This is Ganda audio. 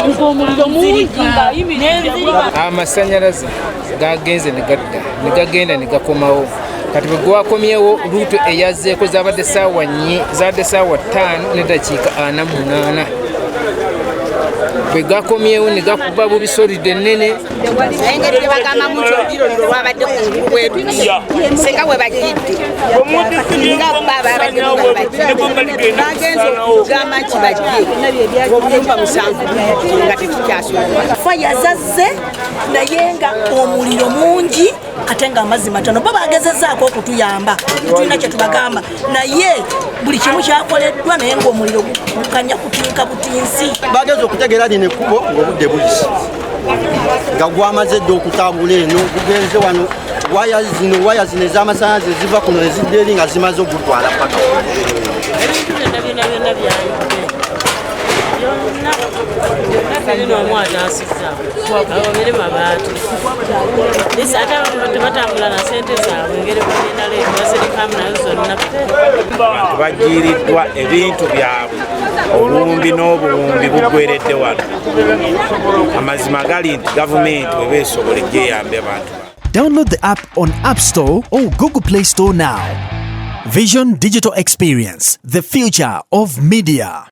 Ng'omuliro mungi ng'ayimiridde. Amasanyalaze gagenze ne gadda ne gagenda ne gakomawo. Kati bwe gwakomyewo, luuto eyazzeeko zabadde saawa 4, zabadde saawa 5 neddakiika 48. Bwe gakomyewo ne gakuba bubisolidde ennene. Naye engeri gye bagambamu nti oluliro luno lwabadde kungulu bwe luti, singa bwe bagidde nga bababaddemu nga bajje, bagenza okugamba nti bajje obuyumba musanvu nga tetukyasobola. Fire zazze naye nga omuliro mungi ate nga amazzi matono. Bo bagezezaako okutuyamba, tetulina kyetubagamba, naye buli kimu kyakoleddwa, naye nga omuliro gukanya kutinka butinsi. Bagenza okutegeera lino ekkubo ng'obudde buyise, nga gwamaze dda okutambula eno, gugenze wano. Waya zino ez'amasannyalaze ziva kuno ezidda eri nga zimaze ogutwala paka. Ebintu byonna byonna byonna byayidde byonna byonna, terina omu ataasizza agobere mabaati. Ate abantu tebatambula na sente zaabwe, engeri bagenda leero basirikamu nazo zonna. Abantu bagiiriddwa ebintu byabwe, obuwumbi n'obuwumbi buggweredde wano. Amazima gali nti gavumenti weba esobola ejjeyambe abantu. Download the app on App Store or Google Play Store now. Vision Digital Experience, the future of media.